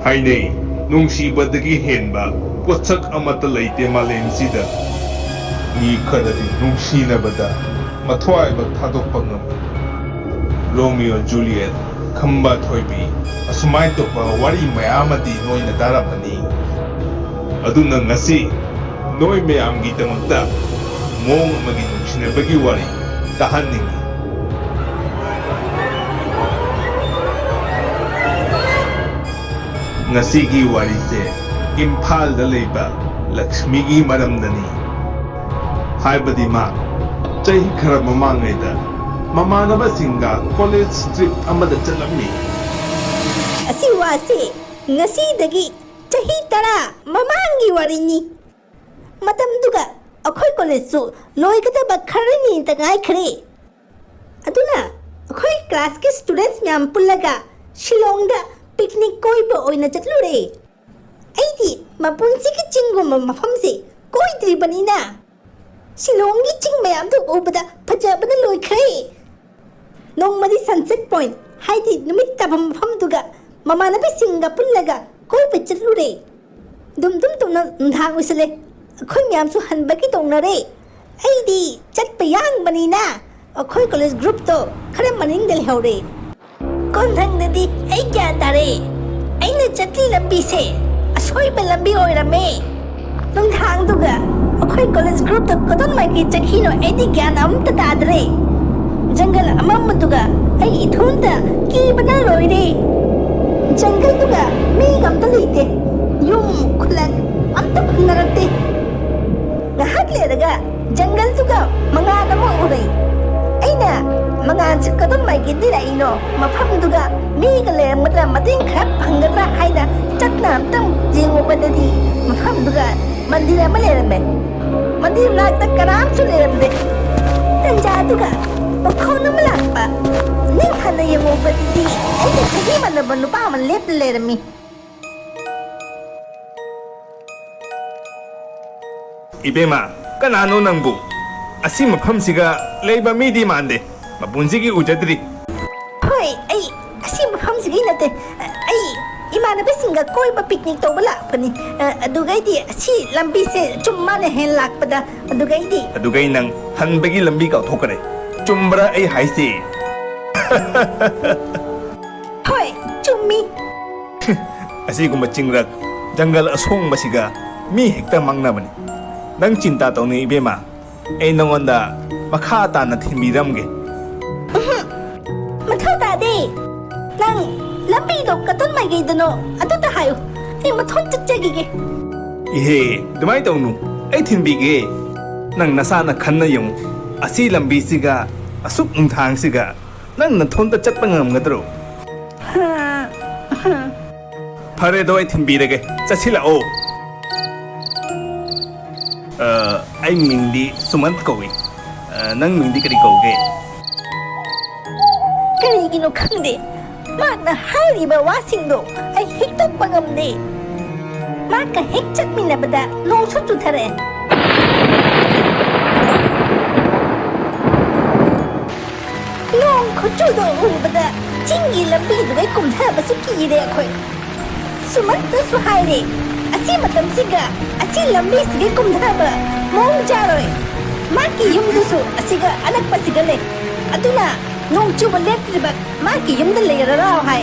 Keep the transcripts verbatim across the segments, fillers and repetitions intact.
ꯍꯥꯏꯅꯩ, ꯅꯨꯡꯁꯤꯕꯗꯒꯤ ꯍꯦꯟꯕ ꯄꯣꯠꯁꯛ ꯑꯃꯠꯇ ꯂꯩꯇꯦ ꯃꯥꯂꯦꯝꯁꯤꯗ꯫ ꯃꯤ ꯈꯔꯗꯤ ꯅꯨꯡꯁꯤꯅꯕꯗ ꯃꯊ꯭ꯋꯥꯏꯃꯛ ꯊꯥꯗꯣꯛꯄ ꯉꯝꯃꯤ꯫ ꯔꯣꯃꯤꯑꯣ ꯖꯨꯂꯤꯌꯦꯠ, ꯈꯝꯕ ꯊꯣꯏꯕꯤ, ꯑꯁꯨꯃꯥꯏꯅ ꯇꯧꯕ ꯋꯥꯔꯤ ꯃꯌꯥꯝ ꯑꯃꯗꯤ ꯅꯣꯏꯅ ꯇꯥꯔꯝꯃꯅꯤ꯫ ꯑꯗꯨꯅ ꯉꯁꯤ ꯅꯣꯏ ꯃꯌꯥꯝꯒꯤꯗꯃꯛꯇ ꯃꯑꯣꯡ ꯑꯃꯒꯤ ꯅꯨꯡꯁꯤꯅꯕꯒꯤ ꯋꯥꯔꯤ ꯇꯥꯍꯟꯅꯤꯡꯏ꯫ ꯉꯁꯤꯒꯤ ꯋꯥꯔꯤꯁꯦ ꯏꯝꯐꯥꯜꯗ ꯂꯩꯕ ꯂꯛꯁꯃꯤꯒꯤ ꯃꯔꯝꯗꯅꯤ꯫ ꯍꯥꯏꯕꯗꯤ ꯃꯥ ꯆꯍꯤ ꯈꯔ ꯃꯃꯥꯡꯉꯩꯗ ꯃꯃꯥꯟꯅꯕꯁꯤꯡꯒ ꯀꯣꯂꯦꯖ ꯇ꯭ꯔꯤꯞ ꯑꯃꯗ ꯆꯠꯂꯝꯃꯤ꯫ ꯑꯁꯤ ꯋꯥꯁꯦ ꯉꯁꯤꯗꯒꯤ ꯆꯍꯤ ꯇꯔꯥ ꯃꯃꯥꯡꯒꯤ ꯋꯥꯔꯤꯅꯤ꯫ ꯃꯇꯝꯗꯨꯒ ꯑꯩꯈꯣꯏ ꯀꯣꯂꯦꯖꯁꯨ ꯂꯣꯏꯒꯗꯕ ꯈꯔꯅꯤꯇ ꯉꯥꯏꯈ꯭ꯔꯦ꯫ ꯑꯗꯨꯅ ꯑꯩꯈꯣꯏ ꯀ꯭ꯂꯥꯁꯀꯤ ꯁ꯭ꯇꯨꯗꯦꯟꯠꯁ ꯃꯌꯥꯝ ꯄꯨꯜꯂꯒ ꯁꯤꯂꯣꯡꯗ ꯄꯤꯛꯅꯤꯛ ꯀꯣꯏꯕ ꯑꯣꯏꯅ ꯆꯠꯂꯨꯔꯦ꯫ ꯑꯩꯗꯤ ꯃꯄꯨꯟꯁꯤꯒꯤ ꯆꯤꯡꯒꯨꯝꯕ ꯃꯐꯝꯁꯦ ꯀꯣꯏꯗ꯭ꯔꯤꯕꯅꯤꯅ ꯁꯤꯂꯣꯡꯒꯤ ꯆꯤꯡ ꯃꯌꯥꯝꯗꯨ ꯎꯕꯗ ꯐꯖꯕꯅ ꯂꯣꯏꯈ꯭ꯔꯦ꯫ ꯅꯣꯡꯃꯗꯤ ꯁꯟꯁꯦꯠ ꯄꯣꯏꯟꯠ, ꯍꯥꯏꯗꯤ ꯅꯨꯃꯤꯠ ꯇꯥꯐꯝ ꯃꯐꯝꯗꯨꯒ ꯃꯃꯥꯟꯅꯕꯤꯁꯤꯡꯒ ꯄꯨꯜꯂꯒ ꯀꯣꯏꯕ ꯆꯠꯂꯨꯔꯦ꯫ ꯗꯨꯝ ꯗꯨꯝ ꯇꯧꯅ ꯅꯨꯡꯗꯥꯡ ꯑꯣꯏꯁꯜꯂꯦ꯫ ꯑꯩꯈꯣꯏ ꯃꯌꯥꯝꯁꯨ ꯍꯟꯕꯒꯤ ꯇꯧꯅꯔꯦ꯫ ꯑꯩꯗꯤ ꯆꯠꯄ ꯌꯥꯡꯕꯅꯤꯅ ꯑꯩꯈꯣꯏ ꯀꯣꯂꯦꯖ ꯒ꯭ꯔꯨꯞꯇꯣ ꯈꯔ ꯃꯅꯤꯡꯗ ꯂꯩꯍꯧꯔꯦ꯫ ꯀꯣꯟꯊꯪꯗꯗꯤ ꯑꯩ ꯒ꯭ꯌꯥꯟ ꯇꯥꯔꯦ꯫ ꯑꯩꯅ ꯆꯠꯂꯤ ꯂꯝꯕꯤꯁꯦ ꯑꯁꯣꯏꯕ ꯂꯝꯕꯤ ꯑꯣꯏꯔꯝꯃꯦ꯫ ꯅꯨꯡꯗꯥꯡꯗꯨꯒ ꯑꯩꯈꯣꯏ ꯀꯣꯂꯦꯖ ꯒ꯭ꯔꯨꯞꯇ ꯀꯗꯣꯝ ꯃꯥꯏꯀꯩ ꯆꯠꯈꯤꯅꯣ ꯑꯩꯗꯤ ꯒ꯭ꯌꯥꯟ ꯑꯃꯇ ꯇꯥꯗ꯭ꯔꯦ꯫ ꯖꯪꯒꯜ ꯑꯃꯝꯕꯗꯨꯒ ꯑꯩ ꯏꯊꯣꯝꯇ ꯀꯤꯕꯅ ꯂꯣꯏꯔꯦ꯫ ꯖꯪꯒꯜꯗꯨꯒ ꯃꯤꯒ ꯑꯝꯇ ꯂꯩꯇꯦ꯫ ꯌꯨꯝ ꯈꯨꯂꯛ ꯑꯝꯇ ꯐꯪꯅꯔꯛꯇꯦ꯫ ꯉꯥꯏꯍꯥꯛ ꯂꯩꯔꯒ ꯖꯪꯒꯜꯗꯨꯒ ꯃꯉꯥꯜ ꯑꯃ ꯎꯔꯦ꯫ ꯑꯩꯅ ꯃꯉꯥꯜꯁꯤ ꯀꯗꯣꯝ ꯃꯥꯏꯀꯩꯗꯒꯤ ꯂꯥꯛꯏꯅꯣ, ꯃꯐꯝꯗꯨꯒ ꯃꯤꯒ ꯂꯩꯔꯝꯒꯗ꯭ꯔꯥ, ꯃꯇꯦꯡ ꯈꯔ ꯐꯪꯒꯗ꯭ꯔꯥ ꯍꯥꯏꯅ ꯆꯠꯅ ꯑꯝꯇꯪ ꯌꯦꯡꯉꯨꯕꯗꯗꯤ ꯃꯐꯝꯗꯨꯒ ꯃꯟꯗꯤꯔ ꯑꯃ ꯂꯩꯔꯝꯃꯦ꯫ ꯃꯟꯗꯤꯔ ꯃꯅꯥꯛꯇ ꯀꯅꯥꯝꯁꯨ ꯂꯩꯔꯝꯗꯦ꯫ ꯇꯟꯖꯥꯗꯨꯒ ꯃꯈꯣꯟ ꯑꯃ ꯂꯥꯛꯄ꯫ ꯅꯤꯡ ꯍꯟꯅ ꯌꯦꯡꯉꯨꯕꯗꯗꯤ ꯑꯩꯒ ꯆꯍꯤ ꯃꯥꯟꯅꯕ ꯅꯨꯄꯥ ꯑꯃ ꯂꯦꯞꯅ ꯂꯩꯔꯝꯃꯤ꯫ ꯏꯕꯦꯝꯃ, ꯀꯅꯥꯅꯣ ꯅꯪꯕꯨ? ꯑꯁꯤ ꯃꯐꯝꯁꯤꯒ ꯂꯩꯕ ꯃꯤꯗꯤ ꯃꯥꯟꯗꯦ꯫ ꯃꯄꯨꯟꯁꯤꯒꯤ ꯎꯖꯗ꯭ꯔꯤ꯫ ꯍꯣꯏ, ꯑꯩ ꯑꯁꯤ ꯃꯐꯝꯁꯤꯒꯤ ꯅꯠꯇꯦ꯫ ꯑꯩ ꯏꯃꯥꯟꯅꯕꯁꯤꯡꯒ ꯀꯣꯏꯕ picnic ꯇꯧꯕ ꯂꯥꯛꯄꯅꯤ꯫ ꯑ, ꯑꯗꯨꯒꯩꯗꯤ ꯑꯁꯤ ꯂꯝꯕꯤꯁꯦ ꯆꯨꯝ ꯃꯥꯅ ꯍꯦꯟ ꯂꯥꯛꯄꯗ, ꯑꯗꯨꯒꯩꯗꯤ꯫ ꯑꯗꯨꯒꯩ ꯅꯪ ꯍꯟꯕꯒꯤ ꯂꯝꯕꯤ ꯀꯥꯎꯊꯣꯛꯈ꯭ꯔꯦ꯫ ꯆꯨꯝꯕ꯭ꯔꯥ ꯑꯩ ꯍꯥꯏꯁꯦ? ꯍꯣꯏ, ꯆꯨꯝꯃꯤ꯫ ꯑꯁꯤꯒꯨꯝꯕ ꯆꯤꯡꯔꯛ, ꯖꯪꯒꯜ ꯑꯁꯣꯡꯕꯁꯤꯒ ꯃꯤ ꯍꯦꯛꯇ ꯃꯥꯡꯅꯕꯅꯤ꯫ ꯅꯪ ꯆꯤꯟꯇꯥ ꯇꯧꯅꯨ ꯏꯕꯦꯝꯃ, ꯑꯩ ꯅꯉꯣꯟꯗ ꯃꯈꯥ ꯇꯥꯅ ꯊꯤꯟꯕꯤꯔꯝꯒꯦ꯫ ꯎꯝꯍꯨꯝ, ꯃꯊꯧ ꯇꯥꯗꯦ꯫ ꯅꯪ ꯂꯝꯕꯤꯗꯣ ꯀꯇꯣꯟ ꯃꯥꯏꯀꯩꯗꯅꯣ ꯑꯗꯨꯇ ꯍꯥꯏꯌꯨ, ꯑꯩ ꯃꯊꯣꯟ ꯆꯠꯆꯈꯤꯒꯦ꯫ ꯏꯍꯦ, ꯑꯗꯨꯃꯥꯏꯅ ꯇꯧꯅꯨ, ꯑꯩ ꯊꯤꯟꯕꯤꯒꯦ꯫ ꯅꯪ ꯅꯁꯥꯅ ꯈꯟꯅ ꯌꯦꯡꯉꯨ, ꯑꯁꯤ ꯂꯝꯕꯤꯁꯤꯒ ꯑꯁꯨꯛ ꯅꯨꯡꯗꯥꯡꯁꯤꯒ ꯅꯪ ꯅꯊꯣꯟꯇ ꯆꯠꯄ ꯉꯝꯒꯗ꯭ꯔꯣ? ꯐꯔꯦꯗꯣ, ꯑꯩ ꯊꯤꯟꯕꯤꯔꯒꯦ, ꯆꯠꯁꯤꯜꯂꯛꯑꯣ꯫ ꯑ, ꯑꯩ ꯃꯤꯡꯗꯤ ꯁꯨꯃꯟ ꯀꯧꯏ꯫ ꯑ, ꯅꯪ ꯃꯤꯡꯗꯤ ꯀꯔꯤ ꯀꯧꯒꯦ? ꯀꯔꯤꯒꯤꯅꯣ ꯈꯪꯗꯦ, ꯃꯍꯥꯛꯅ ꯍꯥꯏꯔꯤꯕ ꯋꯥꯁꯤꯡꯗꯣ ꯑꯩ ꯍꯤꯛꯇꯣꯛꯄ ꯉꯝꯗꯦ꯫ ꯃꯍꯥꯛꯀ ꯍꯦꯛ ꯆꯠꯃꯤꯟꯅꯕꯗ ꯅꯣꯡꯁꯨ ꯆꯨꯊꯔꯛꯑꯦ꯫ ꯅꯣꯡ ꯈꯨꯆꯨꯗꯣ ꯎꯕꯗ ꯆꯤꯡꯒꯤ ꯂꯝꯕꯤꯗꯨꯗꯩ ꯀꯨꯝꯊꯕꯁꯨ ꯀꯤꯔꯦ ꯑꯩꯈꯣꯏ꯫ ꯁꯨꯃꯟꯇꯁꯨ ꯍꯥꯏꯔꯦ, "ꯑꯁꯤ ꯃꯇꯝꯁꯤꯒ ꯑꯁꯤ ꯂꯝꯕꯤꯁꯤꯒꯤ ꯀꯨꯝꯊꯕ ꯃꯑꯣꯡ ꯆꯥꯔꯣꯏ꯫ ꯃꯥꯒꯤ ꯌꯨꯝꯗꯨꯁꯨ ꯑꯁꯤꯒ ꯑꯅꯛꯄꯁꯤꯒ ꯂꯩ꯫ ꯑꯗꯨꯅ ꯅꯣꯡ ꯆꯨꯕ ꯂꯦꯞꯇ꯭ꯔꯤꯕ ꯃꯥꯒꯤ ꯌꯨꯝꯗ ꯂꯩꯔꯔꯥꯎ" ꯍꯥꯏ꯫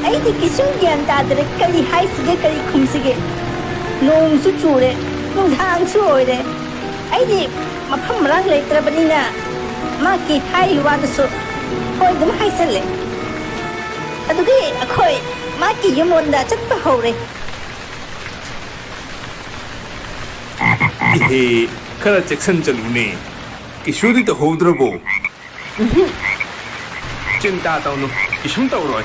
ꯑꯩꯗꯤ ꯀꯩꯁꯨꯝ ꯒ꯭ꯌꯥꯟ ꯇꯥꯗ꯭ꯔꯦ, ꯀꯔꯤ ꯍꯥꯏꯁꯤꯒꯦ, ꯀꯔꯤ ꯈꯨꯝꯁꯤꯒꯦ꯫ ꯅꯣꯡꯁꯨ ꯆꯨꯔꯦ, ꯅꯨꯡꯗꯥꯡꯁꯨ ꯑꯣꯏꯔꯦ꯫ ꯑꯩꯗꯤ ꯃꯐꯝ ꯃꯔꯥꯡ ꯂꯩꯇ꯭ꯔꯕꯅꯤꯅ ꯃꯥꯒꯤ ꯍꯥꯏꯔꯤ ꯋꯥꯗꯨꯁꯨ ꯍꯣꯏ ꯑꯗꯨꯝ ꯍꯥꯏꯁꯜꯂꯦ꯫ ꯑꯗꯨꯗꯤ ꯑꯩꯈꯣꯏ ꯃꯥꯒꯤ ꯌꯨꯝꯂꯣꯝꯗ ꯆꯠꯄ ꯍꯧꯔꯦ꯫ ꯏꯍꯦ, ꯈꯔ ꯆꯦꯛꯁꯤꯟ ꯆꯠꯂꯨꯅꯦ꯫ ꯀꯩꯁꯨꯗꯤ ꯇꯧꯍꯧꯗ꯭ꯔꯕꯣ? ꯎꯝꯍꯨꯝ꯫ ꯆꯤꯟꯇꯥ ꯇꯧꯅꯨ, ꯀꯩꯁꯨꯝ ꯇꯧꯔꯣꯏ꯫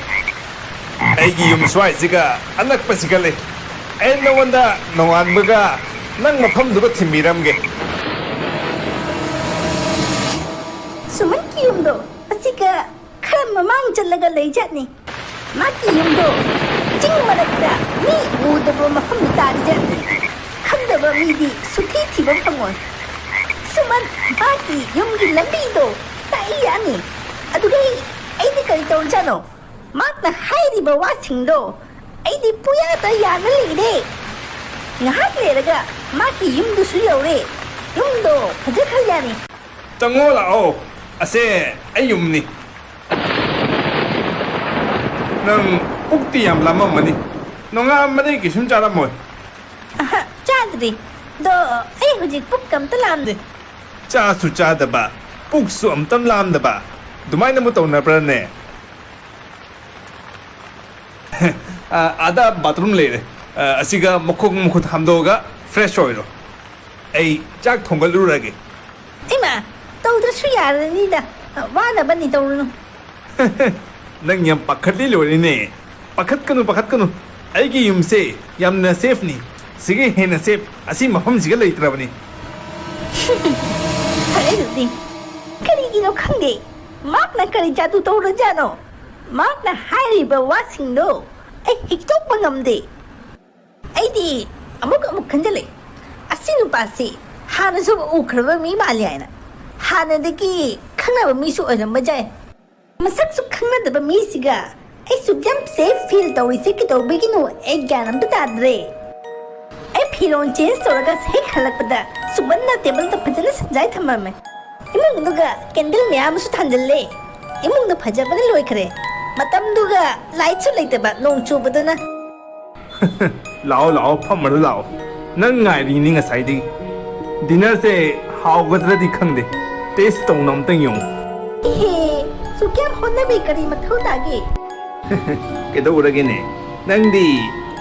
ꯑꯩꯒꯤ ꯌꯨꯝ ꯁ꯭ꯋꯥꯏꯁꯤꯒ ꯑꯅꯛꯄꯁꯤꯒ ꯂꯩ꯫ ꯑꯩ ꯅꯉꯣꯟꯗ ꯅꯣꯡꯉꯥꯟꯕꯒ ꯅꯪ ꯃꯐꯝꯗꯨꯒ ꯊꯤꯟꯕꯤꯔꯝꯒꯦ꯫ ꯁꯨꯃꯟꯒꯤ ꯌꯨꯝꯗꯣ ꯑꯁꯤꯒ ꯈꯔ ꯃꯃꯥꯡ ꯆꯠꯂꯒ ꯂꯩꯖꯥꯠꯅꯤ꯫ ꯃꯥꯒꯤ ꯌꯨꯝꯗꯣ ꯆꯤꯡ ꯃꯔꯛꯇ ꯃꯤ ꯎꯗꯕ ꯃꯐꯝꯗ ꯇꯥꯔꯤꯖꯥꯠꯅꯤ꯫ ꯈꯪꯗꯕ ꯃꯤꯗꯤ ꯁꯨꯊꯤ ꯊꯤꯕ ꯐꯪꯉꯣꯏ꯫ ꯁꯨꯃꯟ, ꯃꯥꯒꯤ ꯌꯨꯝꯒꯤ ꯂꯝꯕꯤꯗꯣ ꯇꯥꯛꯏ ꯌꯥꯅꯤ꯫ ꯑꯗꯨꯒ ꯑꯩ, ꯑꯩꯗꯤ ꯀꯔꯤ ꯇꯧꯔꯖꯥꯠꯅꯣ? ꯃꯍꯥꯛꯅ ꯍꯥꯏꯔꯤꯕ ꯋꯥꯁꯤꯡꯗꯣ ꯑꯩꯗꯤ ꯄꯨꯌꯥꯗ ꯌꯥꯅ ꯂꯩꯔꯦ꯫ ꯉꯥꯏꯍꯥꯛ ꯂꯩꯔꯒ ꯃꯥꯒꯤ ꯌꯨꯝꯗꯨꯁꯨ ꯌꯧꯔꯦ꯫ ꯌꯨꯝꯗꯣ ꯐꯖꯈ꯭ꯔꯖꯥꯠꯅꯤ꯫ ꯆꯪꯉꯣ ꯂꯥꯛꯑꯣ, ꯑꯁꯦ ꯑꯩ ꯌꯨꯝꯅꯤ꯫ ꯅꯪ ꯄꯨꯛꯇꯤ ꯌꯥꯝ ꯂꯥꯝꯃꯝꯃꯅꯤ, ꯅꯣꯡꯉꯥꯟꯕꯗꯒꯤ ꯀꯩꯁꯨꯝ ꯆꯥꯔꯝꯃꯣꯏ꯫ ꯑꯍ, ꯆꯥꯗ꯭ꯔꯤ꯫ ꯑꯗꯣ ꯑꯩ ꯍꯧꯖꯤꯛ ꯄꯨꯛ ꯑꯝꯇ ꯂꯥꯝꯗꯦ꯫ ꯆꯥꯁꯨ ꯆꯥꯗꯕ, ꯄꯨꯛꯁꯨ ꯑꯝꯇ ꯂꯥꯝꯗꯕ, ꯑꯗꯨꯃꯥꯏꯅꯕꯨ ꯇꯧꯅꯕ꯭ꯔꯅꯦ? ꯑ, ꯑꯥꯗ ꯕꯥꯊꯔꯨꯝ ꯂꯩꯔꯦ꯫ ꯑ, ꯑꯁꯤꯒ ꯃꯈꯣꯡ ꯃꯈꯨꯠ ꯍꯥꯝꯗꯣꯛꯑꯒ ꯐ꯭ꯔꯦꯁ ꯑꯣꯏꯔꯣ꯫ ꯑꯩ ꯆꯥꯛ ꯊꯣꯡꯒꯠꯂꯨꯔꯒꯦ꯫ ꯏꯃꯥ, ꯇꯧꯗ꯭ꯔꯁꯨ ꯌꯥꯔꯅꯤꯗ꯫ ꯋꯥꯅꯕꯅꯤ, ꯇꯧꯔꯨꯅꯨ꯫ ꯅꯪ ꯌꯥꯝ ꯄꯥꯈꯠꯂꯤ ꯂꯣꯏꯔꯦꯅꯦ꯫ ꯄꯥꯈꯠꯀꯅꯨ, ꯄꯥꯈꯠꯀꯅꯨ꯫ ꯑꯩꯒꯤ ꯌꯨꯝꯁꯦ ꯌꯥꯝꯅ ꯁꯦꯐꯅꯤ꯫ ꯁꯤꯒ ꯍꯦꯟꯅ ꯁꯦꯐ ꯑꯁꯤ ꯃꯐꯝꯁꯤꯒ ꯂꯩꯇ꯭ꯔꯕꯅꯤ꯫ ꯐꯔꯦ ꯑꯗꯨꯗꯤ꯫ ꯀꯔꯤꯒꯤꯅꯣ ꯈꯪꯗꯦ, ꯃꯥꯔꯛꯅ ꯀꯔꯤ ꯖꯥꯗꯨ ꯇꯧꯔꯖꯥꯠꯅꯣ? ꯃꯥꯔꯛꯅ ꯍꯥꯏꯔꯤꯕ ꯋꯥꯁꯤꯡꯗꯣ ꯑꯩ ꯍꯤꯛꯇꯣꯛꯄ ꯉꯝꯗꯦ꯫ ꯑꯩꯗꯤ ꯑꯃꯨꯛ ꯑꯃꯨꯛ ꯈꯟꯖꯤꯜꯂꯦ, ꯑꯁꯤ ꯅꯨꯄꯥꯁꯤ ꯍꯥꯟꯅꯁꯨ ꯎꯈ꯭ꯔꯕ ꯃꯤ ꯃꯥꯜꯂꯤ ꯍꯥꯏꯅ꯫ ꯍꯥꯟꯅꯗꯒꯤ ꯈꯪꯅꯕ ꯃꯤꯁꯨ ꯑꯣꯏꯔꯝꯕ ꯌꯥꯏ꯫ ꯃꯁꯛꯁꯨ ꯈꯪꯅꯗꯕ ꯃꯤꯁꯤꯒ ꯑꯩꯁꯨ ꯌꯥꯝ ꯁꯦꯐ ꯐꯤꯜ ꯇꯧꯔꯤꯁꯦ ꯀꯩꯗꯧꯕꯒꯤꯅꯣ? ꯑꯩ ꯒ꯭ꯌꯥꯟ ꯑꯝꯇ ꯇꯥꯗ꯭ꯔꯦ꯫ ꯑꯩ ꯐꯤꯔꯣꯜ ꯆꯦꯟꯖ ꯇꯧꯔꯒ ꯍꯦꯛ ꯍꯜꯂꯛꯄꯗ ꯁꯨꯃꯟꯅ ꯇꯦꯕꯜꯗ ꯐꯖꯅ ꯁꯟꯖꯥꯏ ꯊꯝꯃꯝꯃꯦ꯫ ꯏꯃꯨꯡꯗꯨꯒ ꯀꯦꯟꯗꯜ ꯃꯌꯥꯝ ꯑꯃꯁꯨ ꯊꯥꯟꯖꯜꯂꯦ꯫ ꯏꯃꯨꯡꯗꯣ ꯐꯖꯕꯅ ꯂꯣꯏꯈ꯭ꯔꯦ꯫ ꯃꯇꯝꯗꯨꯒ ꯂꯥꯏꯠꯁꯨ ꯂꯩꯇꯕ, ꯅꯣꯡ ꯆꯨꯕꯗꯨꯅ꯫ ꯂꯥꯛꯑꯣ, ꯂꯥꯛꯑꯣ, ꯐꯝꯃꯗ ꯂꯥꯛꯑꯣ꯫ ꯅꯪ ꯉꯥꯏꯔꯤꯅꯤ ꯉꯁꯥꯏꯗꯒꯤ꯫ ꯗꯤꯅꯔꯁꯦ ꯍꯥꯎꯒꯗ꯭ꯔꯗꯤ ꯈꯪꯗꯦ꯫ ꯇꯦꯁ ꯇꯧꯅ ꯑꯝꯇꯪ ꯌꯦꯡꯉꯨ꯫ ꯏꯍꯦ, ꯁꯨꯛ ꯌꯥꯝ ꯍꯣꯠꯅꯕꯤ ꯀꯔꯤ ꯃꯊꯧ ꯇꯥꯒꯦ? ꯀꯩꯗꯧꯔꯒꯦꯅꯦ? ꯅꯪꯗꯤ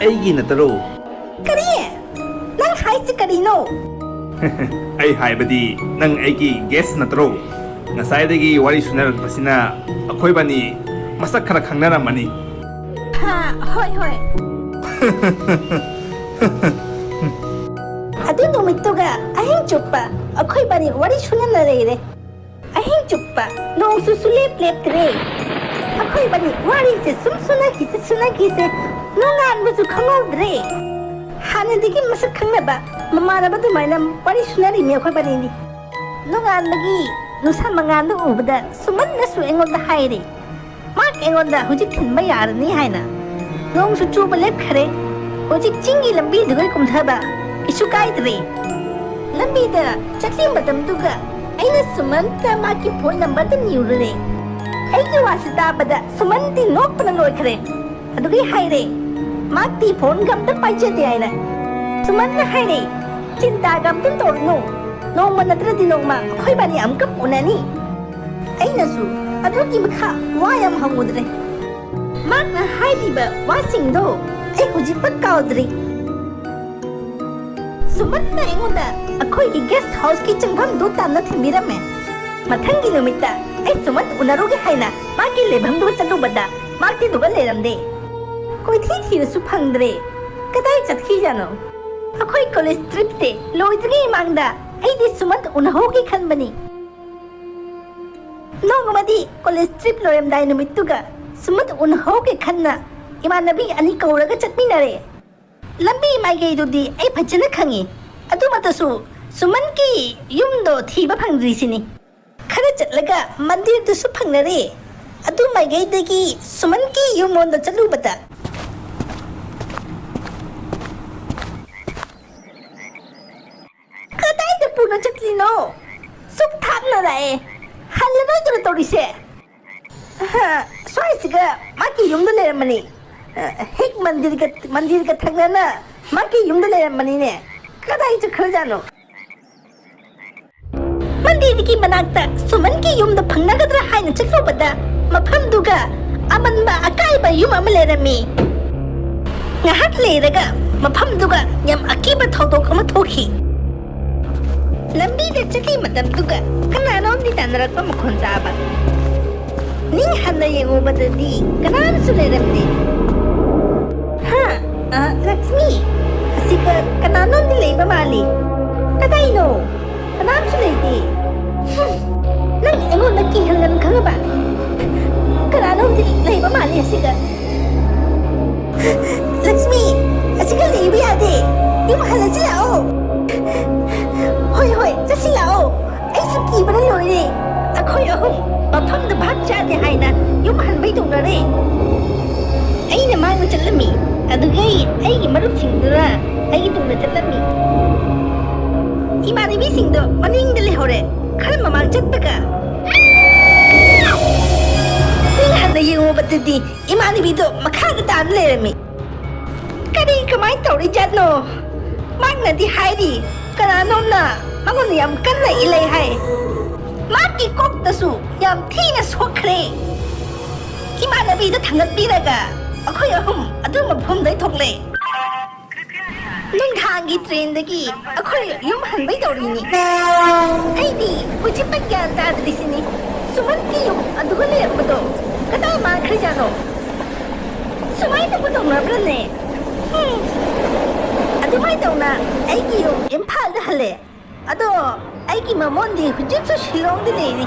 ꯑꯩꯒꯤ ꯅꯠꯇꯔꯣ? ꯀꯔꯤ? ꯅꯪ ꯍꯥꯏꯁꯤ ꯀꯔꯤꯅꯣ? ꯑꯩ ꯍꯥꯏꯕꯗꯤ ꯅꯪ ꯑꯩꯒꯤ ꯒꯦꯁ ꯅꯠꯇ꯭ꯔꯣ? ꯉꯁꯥꯏꯗꯒꯤ ꯋꯥꯔꯤ ꯁꯨꯅꯔꯛꯄꯁꯤꯅ ꯑꯩꯈꯣꯏꯕꯥꯅꯤ ꯃꯁꯛ ꯈꯔ ꯈꯪꯅꯔꯝꯃꯅꯤ꯫ ꯍꯥ, ꯍꯣꯏ, ꯍꯣꯏ꯫ ꯑꯗꯨ ꯅꯨꯃꯤꯠꯇꯨꯒ ꯑꯍꯤꯡ ꯆꯨꯞꯄ ꯑꯩꯈꯣꯏꯕꯥꯅꯤ ꯋꯥꯔꯤ ꯁꯨꯅꯅ ꯂꯩꯔꯦ꯫ ꯑꯍꯤꯡ ꯆꯨꯞꯄ ꯅꯣꯡꯁꯨ ꯁꯨꯂꯦꯞ ꯂꯦꯞꯇ꯭ꯔꯦ꯫ ꯑꯩꯈꯣꯏꯕꯥꯅꯤ ꯋꯥꯔꯤꯁꯦ ꯁꯨꯝ ꯁꯨꯅꯈꯤꯁꯦ, ꯁꯨꯅꯈꯤꯁꯦ, ꯅꯣꯡꯉꯥꯟꯕꯁꯨ ꯈꯪꯍꯧꯗ꯭ꯔꯦ꯫ ꯍꯥꯟꯅꯗꯒꯤ ꯃꯁꯛ ꯈꯪꯅꯕ ꯃꯃꯥꯟꯅꯕ ꯑꯗꯨꯃꯥꯏꯅ ꯋꯥꯔꯤ ꯁꯨꯅꯔꯤꯅꯦ ꯑꯩꯈꯣꯏꯕꯥꯅꯤꯗꯤ꯫ ꯅꯣꯡꯉꯥꯟꯕꯒꯤ ꯅꯨꯡꯁꯥ ꯃꯉꯥꯜꯗ ꯎꯕꯗ ꯁꯨꯃꯟꯅꯁꯨ ꯑꯩꯉꯣꯟꯗ ꯍꯥꯏꯔꯦ, ꯃꯥ ꯑꯩꯉꯣꯟꯗ ꯍꯧꯖꯤꯛ ꯊꯤꯟꯕ ꯌꯥꯔꯅꯤ ꯍꯥꯏꯅ꯫ ꯅꯣꯡꯁꯨ ꯆꯨꯕ ꯂꯦꯞꯈ꯭ꯔꯦ꯫ ꯍꯧꯖꯤꯛ ꯆꯤꯡꯒꯤ ꯂꯝꯕꯤꯗꯨꯒ ꯀꯨꯝꯊꯕ ꯀꯩꯁꯨ ꯀꯥꯏꯗ꯭ꯔꯦ꯫ ꯂꯝꯕꯤꯗ ꯆꯠꯂꯤ ꯃꯇꯝꯗꯨꯒ ꯑꯩꯅ ꯁꯨꯃꯟꯇ ꯃꯥꯒꯤ ꯐꯣꯟ ꯅꯝꯕꯔꯗ ꯅꯤꯔꯨꯔꯦ꯫ ꯑꯩꯒꯤ ꯋꯥꯁꯤ ꯇꯥꯕꯗ ꯁꯨꯃꯟꯗꯤ ꯅꯣꯛꯄꯅ ꯂꯣꯏꯈ꯭ꯔꯦ꯫ ꯑꯗꯨꯒꯤ ꯍꯥꯏꯔꯦ, "ꯃꯥꯗꯤ ꯐꯣꯟꯒ ꯑꯝꯇ ꯄꯥꯏꯖꯗꯦ" ꯍꯥꯏꯅ꯫ ꯁꯨꯃꯟꯅ ꯍꯥꯏꯔꯦ, "ꯆꯤꯟꯇꯥꯒ ꯑꯝꯇ ꯇꯧꯔꯨꯅꯨ, ꯅꯣꯡꯃ ꯅꯠꯇ꯭ꯔꯗꯤ ꯅꯣꯡꯃ ꯑꯩꯈꯣꯏꯕꯥꯅꯤ ꯑꯃꯨꯛꯀ ꯎꯅꯅꯤ"꯫ ꯑꯩꯅꯁꯨ ꯑꯗꯨꯒꯤ ꯃꯈꯥ ꯋꯥ ꯌꯥꯝ ꯍꯪꯉꯨꯗ꯭ꯔꯦ꯫ ꯃꯥꯅ ꯍꯥꯏꯔꯤꯕ ꯋꯥꯁꯤꯡꯗꯣ ꯑꯩ ꯍꯧꯖꯤꯛꯐꯥꯎ ꯀꯥꯎꯗ꯭ꯔꯤ꯫ ꯁꯨꯃꯟꯅ ꯑꯩꯉꯣꯟꯗ ꯑꯩꯈꯣꯏꯒꯤ ꯒꯦꯁ ꯍꯥꯎꯁꯀꯤ ꯆꯪꯐꯝꯗꯨ ꯇꯥꯟꯅ ꯊꯤꯟꯕꯤꯔꯝꯃꯦ꯫ ꯃꯊꯪꯒꯤ ꯅꯨꯃꯤꯠꯇ ꯑꯩ ꯁꯨꯃꯟ ꯎꯅꯔꯨꯒꯦ ꯍꯥꯏꯅ ꯃꯥꯒꯤ ꯂꯩꯐꯝꯗꯨ ꯆꯠꯂꯨꯕꯗ ꯃꯥꯒꯤꯗꯨꯒ ꯂꯩꯔꯝꯗꯦ꯫ ꯀꯣꯏꯊꯤ ꯊꯤꯔꯁꯨ ꯐꯪꯗ꯭ꯔꯦ꯫ ꯀꯗꯥꯏ ꯆꯠꯈꯤꯖꯥꯠꯅꯣ? ꯑꯩꯈꯣꯏ ꯀꯣꯂꯦꯖ ꯇ꯭ꯔꯤꯞꯁꯦ ꯂꯣꯏꯗ꯭ꯔꯤꯉꯩ ꯃꯃꯥꯡꯗ ꯑꯩꯗꯤ ꯁꯨꯃꯟ ꯎꯅꯍꯧꯒꯦ ꯈꯟꯕꯅꯤ꯫ ꯅꯣꯡꯃꯗꯤ ꯀꯣꯂꯦꯖ ꯇ꯭ꯔꯤꯞ ꯂꯣꯏꯔꯝꯗꯥꯏ ꯅꯨꯃꯤꯠꯇꯨꯒ ꯁꯨꯃꯟ ꯎꯅꯍꯧꯒꯦ ꯈꯟꯅ ꯏꯃꯥꯟꯅꯕꯤ ꯑꯅꯤ ꯀꯧꯔꯒ ꯆꯠꯃꯤꯟꯅꯔꯦ꯫ ꯂꯝꯕꯤ ꯃꯥꯏꯀꯩꯗꯨꯗꯤ ꯑꯩ ꯐꯖꯅ ꯈꯪꯉꯤ꯫ ꯑꯗꯨꯃꯛꯇꯁꯨ ꯁꯨꯃꯟꯒꯤ ꯌꯨꯝꯗꯣ ꯊꯤꯕ ꯐꯪꯗ꯭ꯔꯤꯁꯤꯅꯤ꯫ ꯈꯔ ꯆꯠꯂꯒ ꯃꯟꯗꯤꯔꯗꯨꯁꯨ ꯐꯪꯅꯔꯦ꯫ ꯑꯗꯨ ꯃꯥꯏꯀꯩꯗꯒꯤ ꯁꯨꯃꯟꯒꯤ ꯌꯨꯝꯂꯣꯝꯗ ꯆꯠꯂꯨꯕꯗ, "ꯀꯗꯥꯏꯗ ꯄꯨꯅ ꯆꯠꯂꯤꯅꯣ? ꯁꯨꯛ ꯊꯥꯞꯅ ꯂꯥꯛꯑꯦ꯫ ꯍꯜꯂꯔꯣꯏꯗ꯭ꯔꯣ ꯇꯧꯔꯤꯁꯦ?" "ꯍꯥ, ꯁ꯭ꯋꯥꯏꯁꯤꯒ ꯃꯥꯒꯤ ꯌꯨꯝꯗ ꯂꯩꯔꯝꯕꯅꯤ꯫ ꯑ, ꯍꯦꯛ ꯃꯟꯗꯤꯔꯒ, ꯃꯟꯗꯤꯔꯒ ꯊꯪꯅꯅ ꯃꯥꯒꯤ ꯌꯨꯝꯗ ꯂꯩꯔꯝꯕꯅꯤꯅꯦ꯫ ꯀꯗꯥꯏ ꯆꯠꯈ꯭ꯔꯖꯥꯠꯅꯣ?" ꯃꯟꯗꯤꯔꯒꯤ ꯃꯅꯥꯛꯇ ꯁꯨꯃꯟꯒꯤ ꯌꯨꯝꯗ ꯐꯪꯅꯒꯗ꯭ꯔꯥ ꯍꯥꯏꯅ ꯆꯠꯂꯨꯕꯗ, ꯃꯐꯝꯗꯨꯒ ꯑꯃꯟꯕ ꯑꯀꯥꯏꯕ ꯌꯨꯝ ꯑꯃ ꯂꯩꯔꯝꯃꯤ꯫ ꯉꯥꯏꯍꯥꯛ ꯂꯩꯔꯒ ꯃꯐꯝꯗꯨꯒ ꯌꯥꯝ ꯑꯀꯤꯕ ꯊꯧꯗꯣꯛ ꯑꯃ ꯊꯣꯛꯈꯤ꯫ ꯂꯝꯕꯤꯗ ꯆꯠꯂꯤ ꯃꯇꯝꯗꯨꯒ ꯀꯅꯥꯅꯣꯝꯗꯤ ꯇꯥꯟꯅꯔꯛꯄ ꯃꯈꯣꯟ ꯇꯥꯕ꯫ ꯅꯤꯡ ꯍꯟꯅ ꯌꯦꯡꯉꯨꯕꯗꯗꯤ ꯀꯅꯥꯝꯁꯨ ꯂꯩꯔꯝꯗꯦ꯫ "ꯍꯥ? ꯑ, ꯂꯛꯁꯃꯤ, ꯑꯁꯤꯒ ꯀꯅꯥꯅꯣꯝꯗꯤ ꯂꯩꯕ ꯃꯥꯜꯂꯤ꯫ ꯀꯗꯥꯏꯅꯣ? ꯀꯅꯥꯝꯁꯨ ꯂꯩꯇꯦ꯫ ꯍꯨꯝ, ꯅꯪ ꯑꯩꯉꯣꯟꯗ ꯀꯤꯍꯟꯒꯅꯨ ꯈꯪꯉꯕ? ꯀꯅꯥꯅꯣꯝꯗꯤ ꯂꯩꯕ ꯃꯥꯜꯂꯤ ꯑꯁꯤꯒ꯫ ꯂꯛꯁꯃꯤ, ꯑꯁꯤꯒ ꯂꯩꯕ ꯌꯥꯗꯦ꯫ ꯌꯨꯝ ꯍꯜꯂꯁꯤ ꯂꯥꯛꯑꯣ꯫ ꯍꯣꯏ, ꯍꯣꯏ, ꯆꯠꯁꯤ ꯂꯥꯛꯑꯣ꯫ ꯑꯩꯁꯨ ꯀꯤꯕꯅ ꯂꯣꯏꯔꯦ꯫ ꯑꯩꯈꯣꯏ ꯑꯍꯨꯝ ꯃꯐꯝꯗ ꯚꯥꯞ ꯆꯥꯗꯦ ꯍꯥꯏꯅ ꯌꯨꯝ ꯍꯟꯕꯩ ꯇꯧꯅꯔꯦ꯫ ꯑꯩꯅ ꯃꯥꯡꯗ ꯆꯠꯂꯝꯃꯤ, ꯑꯗꯨꯒ ꯑꯩ, ꯑꯩꯒꯤ ꯃꯔꯨꯞꯁꯤꯡꯗꯨꯅ ꯑꯩꯒꯤ ꯇꯨꯡꯗ ꯆꯠꯂꯝꯃꯤ꯫ ꯏꯃꯥꯟꯅꯕꯤꯁꯤꯡꯗꯣ ꯃꯅꯤꯡꯗ ꯂꯩꯍꯧꯔꯦ, ꯈꯔ ꯃꯃꯥꯡ ꯆꯠꯄꯒ꯫ ꯅꯤꯡꯍꯟꯅ ꯌꯦꯡꯉꯨꯕꯗꯗꯤ ꯏꯃꯥꯟꯅꯕꯤꯗꯣ ꯃꯈꯥꯗ ꯇꯥꯅ ꯂꯩꯔꯝꯃꯤ꯫ ꯀꯔꯤ ꯀꯃꯥꯏꯅ ꯇꯧꯔꯤꯖꯥꯠꯅꯣ? ꯃꯥꯅꯗꯤ ꯍꯥꯏꯔꯤ, ꯀꯅꯥꯅꯣꯝꯅ ꯃꯉꯣꯟꯗ ꯌꯥꯝ ꯀꯟꯅ ꯏꯜꯂꯩ ꯍꯥꯏ꯫ ꯃꯥꯒꯤ ꯀꯣꯛꯇꯁꯨ ꯌꯥꯝ ꯊꯤꯅ ꯁꯣꯛꯈ꯭ꯔꯦ꯫ ꯏꯃꯥꯟꯅꯕꯤꯗ ꯊꯥꯡꯒꯠꯄꯤꯔꯒ ꯑꯩꯈꯣꯏ ꯑꯍꯨꯝ ꯑꯗꯨ ꯃꯐꯝꯗꯩ ꯊꯣꯛꯂꯦ꯫ ꯅꯨꯡꯗꯥꯡꯒꯤ ꯇ꯭ꯔꯦꯟꯗꯒꯤ ꯑꯩꯈꯣꯏ ꯌꯨꯝ ꯍꯟꯕꯩ ꯇꯧꯔꯤꯅꯤ꯫ ꯑꯩꯗꯤ ꯍꯧꯖꯤꯛꯇ ꯒ꯭ꯌꯥꯟ ꯇꯥꯗ꯭ꯔꯤꯁꯤꯅꯤ꯫ ꯁꯨꯃꯟꯒꯤ ꯌꯨꯝ ꯑꯗꯨꯒ ꯂꯩꯔꯝꯕꯗꯣ ꯀꯗꯥꯏ ꯃꯥꯡꯈ꯭ꯔꯖꯥꯠꯅꯣ? ꯁꯨꯃꯥꯏꯅꯕꯨ ꯇꯧꯅꯕ꯭ꯔꯅꯦ? ꯍꯨꯝ꯫ ꯑꯗꯨꯃꯥꯏꯅ ꯇꯧꯅ ꯑꯩꯒꯤ ꯌꯨꯝ ꯏꯝꯐꯥꯜꯗ ꯍꯜꯂꯦ꯫ ꯑꯗꯣ ꯑꯩꯒꯤ ꯃꯃꯣꯟꯗꯤ ꯍꯧꯖꯤꯛꯁꯨ ꯁꯤꯂꯣꯡꯗ ꯂꯩꯔꯤ꯫